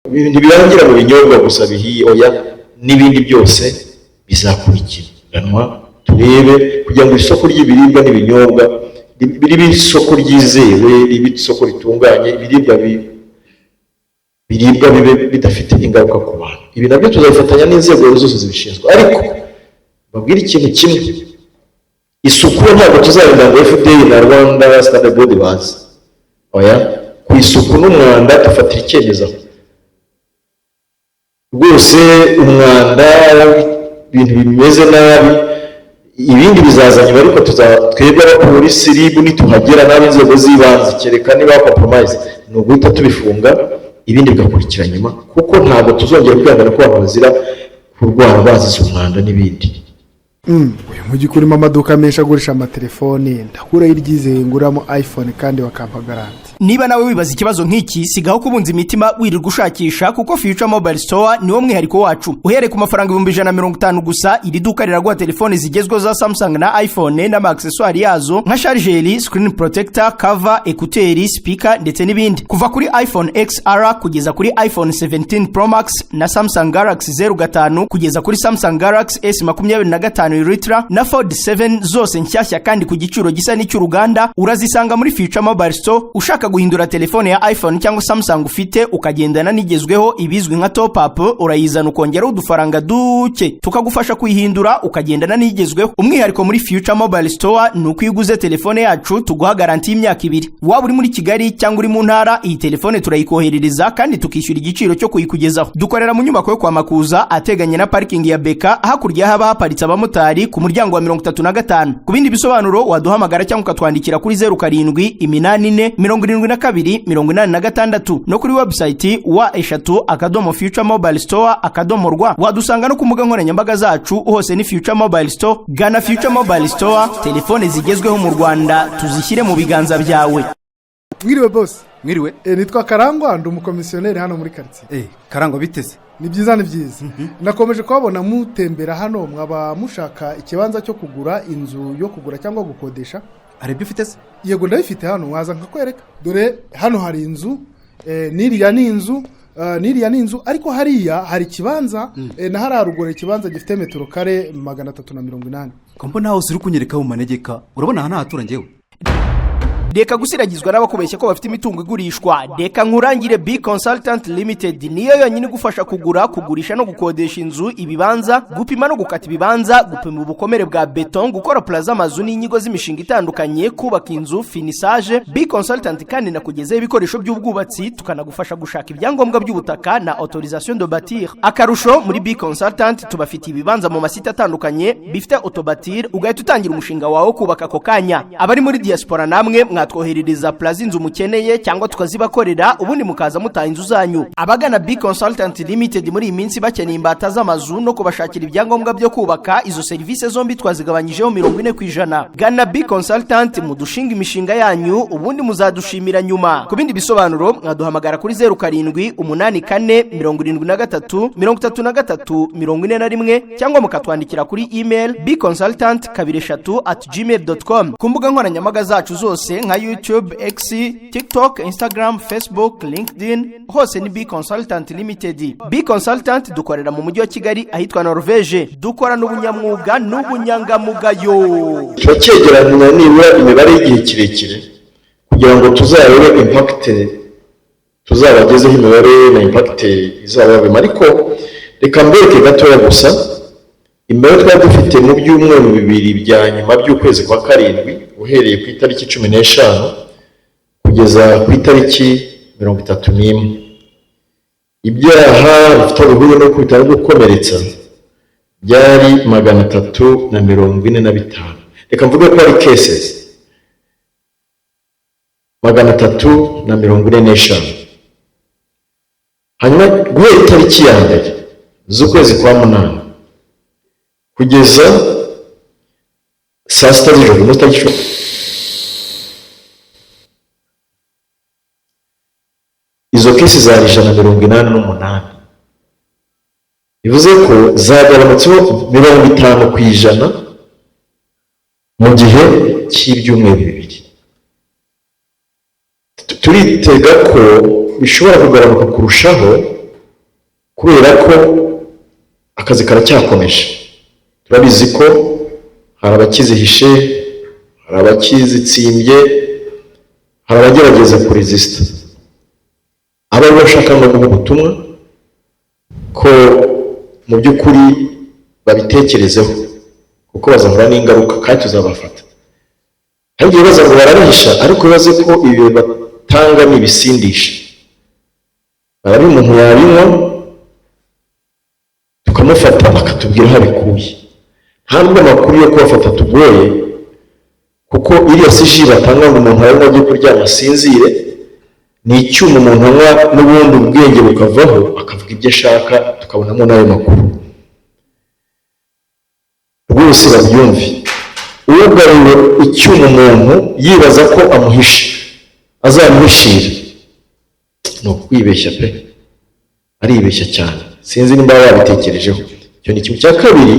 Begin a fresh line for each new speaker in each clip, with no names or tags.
Ntibirangira mu binyobwa gusa bihiye, oya, n'ibindi byose bizakurikiranwa, turebe kugira ngo isoko ry'ibiribwa n'ibinyobwa ribe isoko ryizewe, ribe isoko ritunganye, ibiribwa biribwa bibe bidafite ingaruka ku bantu. Ibi nabyo tuzabifatanya n'inzego zose zibishinzwe. Ariko babwire ikintu kimwe: isuku yo ntabwo tuzarinda ngo FDA na Rwanda Standard Board baze, oya. Ku isuku n'umwanda dufatira icyemezo aho rwose. Umwanda, ibintu bimeze nabi, ibindi bizaza nyuma. Ariko twebwe abapolisi, RIB, nituhagera n'ab'inzego z'ibanze, kereka niba compromise, ni uguhita tubifunga, ibindi bigakurikira nyuma, kuko ntabwo tuzongera kwihangana ko abantu bazira kurwara bazize umwanda n'ibindi.
Uyu mujyi urimo amaduka menshi agurisha amatelefoni, ndakuraho iryizeye nguramo iPhone kandi bakampa garantie?
Niba nawe wibaza ikibazo nk'iki, sigaho kubunza imitima wirirwa ushakisha, kuko Future Mobile Store niwo mwihariko wacu. Uhereye ku mafaranga 150,000 gusa, iri duka riraguha telefoni zigezweho za Samsung na iPhone n'ama accessoires yazo nka charger, screen protector, cover, écouteurs, speaker ndetse n'ibindi, kuva kuri iPhone XR kugeza kuri iPhone 17 Pro Max na Samsung Galaxy 05 kugeza kuri Samsung Galaxy S 25 Ultra na Fold 7, zose nshyashya kandi ku giciro gisa n'icy'uruganda, urazisanga muri Future Mobile Store. Ushaka guhindura telefone ya iPhone cyangwa Samsung ufite ukagendana n'igezweho, ibizwi nka top up, urayizana ukongeraho udufaranga duke tukagufasha kuyihindura ukagendana n'igezweho. Umwihariko muri Future Mobile Store ni uko iyo uguze telefone yacu tuguha garantie y'imyaka 2. Waba uri muri Kigali cyangwa uri mu ntara, iyi telefone turayikoherereza kandi tukishyura igiciro cyo kuyikugezaho. Dukorera mu nyubako yo kwa Makuza, ateganye na parikingi ya Beka, hakurya haba haparitse abamotari, ku muryango wa 35. Ku bindi bisobanuro waduhamagara cyangwa ukatwandikira kuri 0784 72 86 no kuri website www.futuremobilestore.rw. Wadusanga no ku mbuga nkoranyambaga zacu, hose ni Future Mobile Store. Gana Future Mobile Store, telefone zigezweho mu Rwanda tuzishyire mu biganza byawe.
Mwiriwe, boss.
Mwiriwe.
Nitwa Karangwa, ndi umukomisiyoneri hano muri karitsiye.
Karangwa, biteze?
Ni byiza, ni byiza. Nakomeje kuhabona mutembera hano, mwaba mushaka ikibanza cyo kugura, inzu yo kugura cyangwa gukodesha?
Hari ibyo ufite se?
Yego, ndabifite hano, waza nkakwereka. Dore hano hari inzu, n'iriya ni inzu, n'iriya ni inzu, ariko hariya hari ikibanza, na hariya ruguru ikibanza gifite metero kare 380.
Ko mbona hose uri kunyereka mu manegeka, urabona aha ntahatura njyewe?
Reka gusiragizwa n'abakubeshya ko bafite imitungo igurishwa. Reka nkurangire B Consultant Limited, niyo yonyine igufasha kugura, kugurisha no gukodesha inzu, ibibanza, gupima no gukata ibibanza, gupima ubukomere bwa beton, gukora plan z'amazu n'inyigo z'imishinga itandukanye, kubaka inzu, finissage. B Consultant kandi nakugezeho ibikoresho by'ubwubatsi, tukanagufasha gushaka ibyangombwa by'ubutaka na autorisation de bâtir. Akarusho, muri B Consultant tubafitiye ibibanza mu masite atandukanye bifite autobâtir, ugahita utangira umushinga wawe wo kubaka ako kanya. Abari muri diaspora namwe mwatwoherereza plan z'inzu mukeneye cyangwa tukazibakorera, ubundi mukaza mutaha inzu zanyu. Abagana B Consultant Limited muri iyi minsi bakeneye imbata z'amazu no kubashakira ibyangombwa byo kubaka, izo serivisi zombi twazigabanyijeho 40%. Gana B Consultant mudushinga imishinga yanyu, ubundi muzadushimira nyuma. Ku bindi bisobanuro mwaduhamagara kuri 0784 73 33 41 cyangwa mukatwandikira kuri email bconsultant23@gmail.com. Ku mbuga nkoranyambaga zacu zose nka YouTube, X, TikTok, Instagram, Facebook, LinkedIn, hose ni B Consultant Limited. B Consultant dukorera mu mujyi wa Kigali, ahitwa Norvege. Dukorana ubunyamwuga n'ubunyangamugayo.
Turacyegeranya nibura imibare y'igihe kirekire kugira ngo tuzarebe impact, tuzabagezeho imibare na impact izaba yabimo. Ariko reka mbereke gatoya gusa imibare twari dufite mu byumweru 2 bya nyuma by'ukwezi kwa karindwi, uhereye ku itariki 15 kugeza ku itariki 31. Ibyaha bifite aho bihuriye no gukubita no gukomeretsa byari 345. Reka mvuge ko ari cases 345. Hanyuma guhera itariki ya 1 z'ukwezi kwa munani kugeza saa 6 z'ijoro muri tariki 10, izo cases zari 188, bivuze ko zagabanutseho 50% mu gihe cy'ibyumweru 2. Turitega ko bishobora kugabanuka kurushaho. Kubera ko akazi karacyakomeje, turabizi ko hari abakizihishe, hari abakizitsimbye, hari abagerageza kuresista. Abo bashaka no guha ubutumwa ko mu by'ukuri babitekerezeho, kuko bazahura n'ingaruka kandi tuzabafata. Hari igihe baza ngo barabihisha, ariko bibaze ko ibi batanga ni ibisindisha. Barabi umuntu yabinywa tukamufata, akatubwira aho abikuye. Nta nubwo amakuru yo kubafata tugoye, kuko iriya si jus batanga ngo umuntu aranywa ajye kuryama asinzire. Ni icyuma umuntu anywa n'ubundi ubwenge bukavaho, akavuga ibyo ashaka, tukabonamo n'ayo makuru. Rwose babyumve, ugariwe icyuma umuntu yibaza ko amuhishe, azamuhishira, ni ukwibeshya pe, aribeshya cyane. Sinzi nimba yabitekerejeho. Icyo ni ikintu cya kabiri.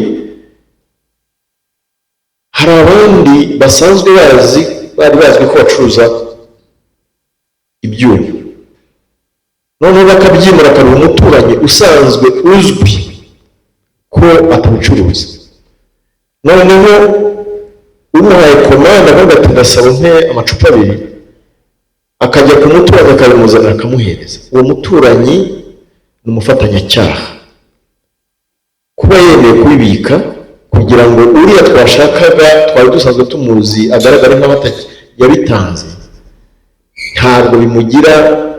Hari abandi basanzwe bazi, bari bazwi ko bacuruza ibyuma, noneho bakabyimura, akabiha umuturanyi usanzwe uzwi ko atabicuruza. Noneho umuhaye komande akavuga ati: "Ndasaba umpe amacupa abiri," akajya ku muturanyi akabimuzanira, akamuhereza. Uwo muturanyi ni umufatanyacyaha kuba yemeye kubibika kugira ngo uriya twashakaga, twari dusanzwe tumuzi, agaragare nk'aho yabitanze. Ntabwo bimugira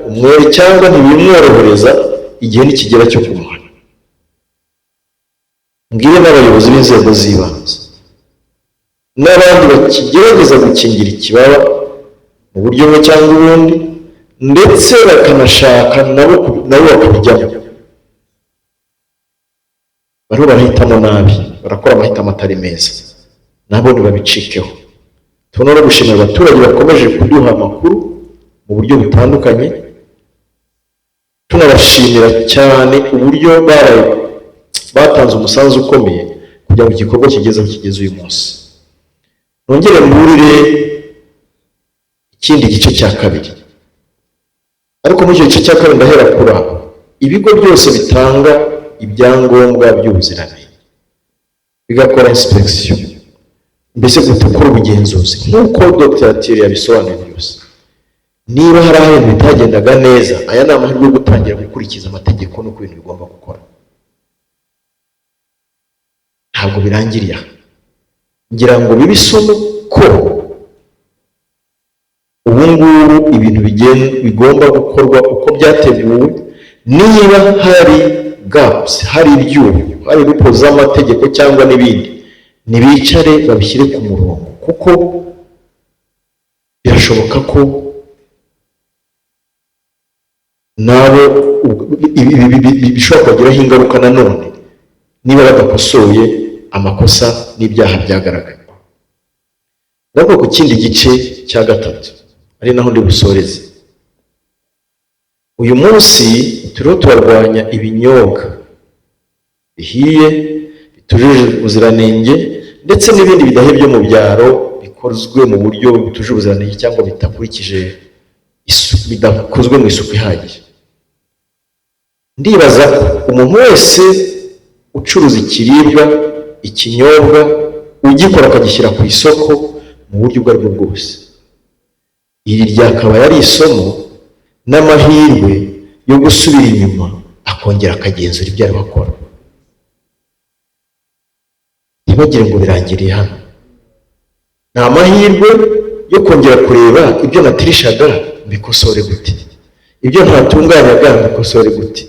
umwere cyangwa ntibimworohereza igihe nikigera cyo kumuhana. Mbwire n'abayobozi b'inzego z'ibanze n'abandi bakigerageza gukingira ikibaba mu buryo bumwe cyangwa ubundi, ndetse bakanashaka nabo bakabijyamo, bariho barahitamo nabi, barakora amahitamo atari meza, nabo ntibabicikeho. Tubona no gushimira abaturage bakomeje kuduha amakuru mu buryo butandukanye, tunabashimira cyane uburyo baraye batanze umusanzu ukomeye kugira ngo igikorwa kigeze aho kigeze uyu munsi. Nongere mburire ikindi gice cya kabiri, ariko muri icyo gice cya kabiri ndahera kuri abo ibigo byose bitanga ibyangombwa by'ubuziranenge, bigakora inspection, mbese gukora ubugenzuzi nk'uko Dr Thierry yabisobanuye byose. Niba hari aho ibintu bitagendaga neza, aya ni amahirwe yo gutangira gukurikiza amategeko n'uko ibintu bigomba gukora. Ntabwo birangiriye aha. Ngira ngo bibe isomo ko ubu ngubu ibintu bigomba gukorwa uko byateguwe. Niba hari gaps, hari ibyuho, hari loopholes z'amategeko cyangwa n'ibindi, nibicare babishyire ku murongo, kuko birashoboka ko nabo ibi bishobora kubagiraho ingaruka nanone niba badakosoye amakosa n'ibyaha byagaragaye. Ndavuga ku kindi gice cya gatatu, ari naho ndi busoreze. Uyu munsi turiho turarwanya ibinyobwa bihiye bitujuje ubuziranenge, ndetse n'ibindi bidahe byo mu byaro bikozwe mu buryo butujuje ubuziranenge cyangwa bidakurikije isuku, bidakozwe mu isuku ihagije. Ndibaza ko umuntu wese ucuruza ikiribwa, ikinyobwa, ugikora akagishyira ku isoko mu buryo ubwo aribwo bwose, iri ryakabaye ari isomo n'amahirwe yo gusubira inyuma, akongera akagenzura ibyo ariho akora. Ntibagire ngo birangiriye hano. Ni amahirwe yo kongera kureba: ibyo natirishaga mbikosore gute? Ibyo ntatunganyaga mbikosore gute?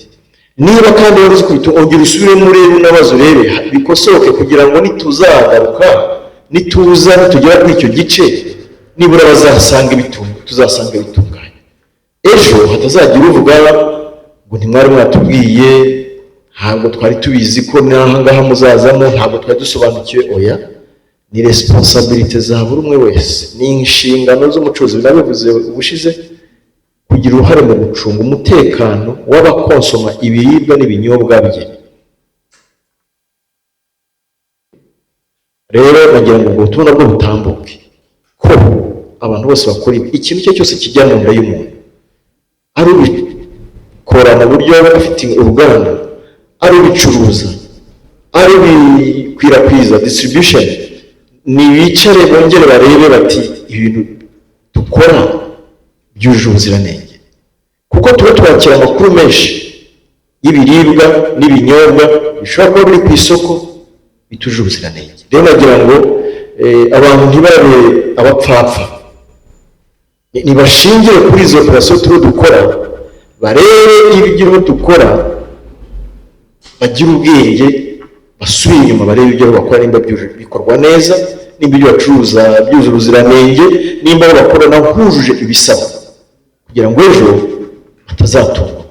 Niba kandi wari uzi kubita, ongera usubiremo, urebe, unabaze, urebe bikosoke, kugira ngo nituzagaruka, nituza, nitugera kuri icyo gice, nibura bazasanga ibitunga, tuzasanga bitunganye. Ejo hatazagira uvuga ngo ntimwari mwatubwiye, ntabwo twari tubizi ko n'aha ngaha muzazamo, ntabwo twari dusobanukiwe. Oya, ni responsabilité za buri umwe wese, ni inshingano z'umucuruzi, nabivuze ubushize, kugira uruhare mu gucunga umutekano w'abakonsoma ibiribwa n'ibinyobwa bye. Rero nagira ngo ubwo butumwa nabwo butambuke, ko abantu bose bakora ibi, ikintu icyo cyose kijya mu nda y'umuntu, ari ubikora mu buryo afite uruganda, Ari ubicuruza, ari ubikwirakwiza, distribution, nibicare bongere barebe bati: "Ibintu dukora byujuje ubuziranenge?" Kuko tuba twakira amakuru menshi y'ibiribwa n'ibinyobwa bishobora kuba biri ku isoko bitujuje ubuziranenge. Rero nagira ngo abantu ntibabe abapfapfa. Nibashingire kuri izo operasiyo turiho dukora, barebe ibyo dukora, bagire ubwenge, basubire inyuma barebe ibyo bakora nimba bikorwa neza, nimba ibyo bacuruza byujuje ubuziranenge, nimba abo bakora nabo hujuje ibisabwa, kugira ngo ejo batazatungwa.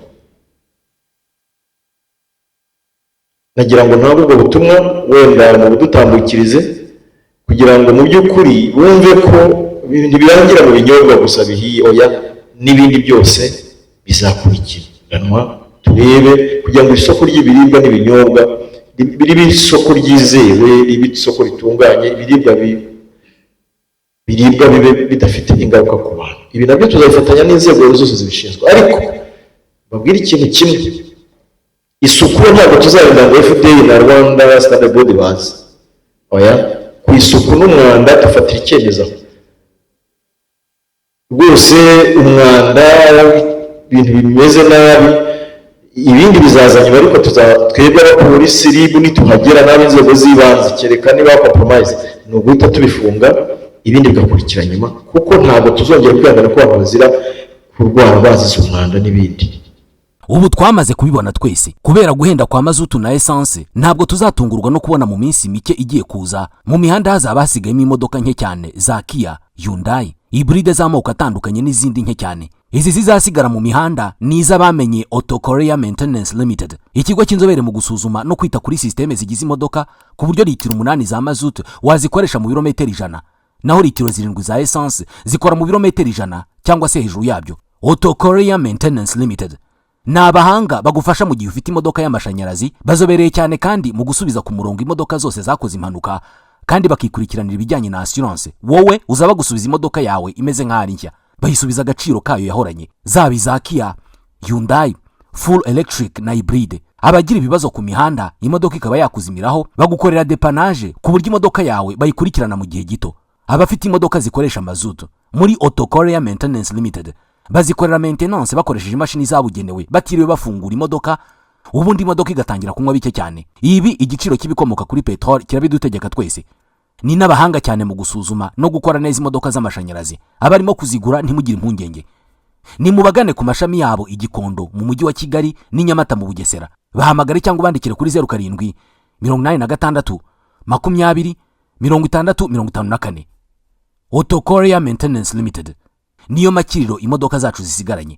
Nagira ngo ntabwo ubwo butumwa wenda mu budutambukirize, kugira ngo mu by'ukuri bumve ko ntibirangira mu binyobwa gusa bihiye. Oya, n'ibindi byose bizakurikiranwa, turebe kugira ngo isoko ry'ibiribwa n'ibinyobwa ribe isoko ryizewe, ribe isoko ritunganye, ibiribwa biribwa bibe bidafite ingaruka ku bantu. Ibi nabyo tuzabifatanya n'inzego zose zibishinzwe. Ariko babwire ikintu kimwe: isuku yo ntabwo tuzarinda ngo FDA na Rwanda Standard Board baze. Oya, ku isuku n'umwanda dufatira icyemezo rwose. Umwanda, ibintu bimeze nabi, ibindi bizaza nyuma. Ariko twebwe abapolisi, RIB, nituhagera n'ab'inzego z'ibanze, kereka niba compromise, ni uguhita tubifunga, ibindi bigakurikira nyuma, kuko ntabwo tuzongera kwihangana ko abantu bazira kurwara bazize umwanda n'ibindi.
Ubu twamaze kubibona twese, kubera guhenda kwa mazutu na esanse, ntabwo tuzatungurwa no kubona mu minsi mike igiye kuza mu mihanda hazaba hasigayemo imodoka nke cyane za Kia, Hyundai, hybride z'amoko atandukanye n'izindi nke cyane. Izi zizasigara mu mihanda ni iz'abamenye Auto Korea Maintenance Limited, ikigo cy'inzobere mu gusuzuma no kwita kuri sisiteme zigize imodoka, ku buryo litiro 8 za mazutu wazikoresha mu birometero 100, naho litiro 7 za esanse zikora mu birometero 100 cyangwa se hejuru yabyo. Auto Korea Maintenance Limited ni abahanga bagufasha mu gihe ufite imodoka y'amashanyarazi. Bazobereye cyane kandi mu gusubiza ku murongo imodoka zose zakoze impanuka, kandi bakikurikiranira ibijyanye na assurance. Wowe uzaba gusubiza imodoka yawe imeze nk'aho ari nshya, bayisubiza agaciro kayo yahoranye, zaba iza Kia, Hyundai, full electric na hybride. Abagira ibibazo ku mihanda, imodoka ikaba yakuzimiraho, bagukorera dépannage ku buryo imodoka yawe bayikurikirana mu gihe gito. Abafite imodoka zikoresha mazutu, muri Auto Korea Maintenance Limited bazikorera maintenance bakoresheje imashini zabugenewe, batiriwe bafungura imodoka, ubundi imodoka igatangira kunywa bike cyane. Ibi igiciro cy'ibikomoka kuri peteroli kirabidutegeka twese. Ni n'abahanga cyane mu gusuzuma no gukora neza imodoka z'amashanyarazi. Abarimo kuzigura, ntimugire impungenge, ni mubagane ku mashami yabo i Gikondo mu Mujyi wa Kigali n'i Nyamata mu Bugesera. Bahamagare cyangwa ubandikire kuri 0786 20 60 54. Auto Korea Maintenance Limited niyo makiriro imodoka zacu zisigaranye.